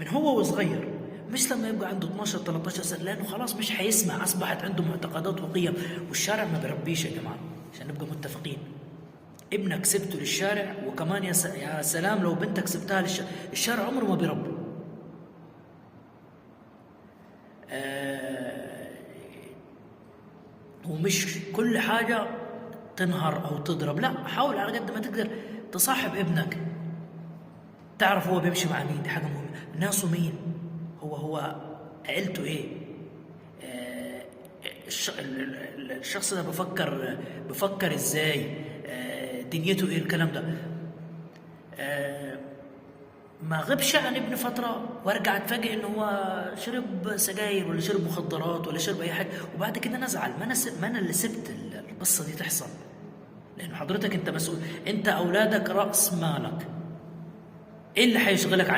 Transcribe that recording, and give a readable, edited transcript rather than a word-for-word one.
من هو وصغير، مش لما يبقى عنده 12 13 سنة، لانه خلاص مش هيسمع، اصبحت عنده معتقدات وقيم. والشارع ما بيربيش يا جماعة، عشان نبقى متفقين. ابنك سبته للشارع، وكمان يا سلام لو بنتك سبتها للشارع، الشارع عمره ما بيربي. ومش كل حاجة تنهر أو تضرب، لا، حاول على قد ما تقدر تصاحب ابنك، تعرف هو بيمشي مع مين، دي حاجة مهمة، ناسه مين، هو عيلته ايه، الشخص ده بفكر ازاي، دنيته ايه، الكلام ده. ما غبش عن ابني فترة وارجع اتفاجئ ان هو شرب سجاير ولا شرب مخدرات ولا شرب اي حاجة، وبعد كده نزعل. ما انا اللي سبت القصة دي تحصل، لان حضرتك انت مسؤول، انت اولادك رأس مالك. ايه اللي هيشغلك عن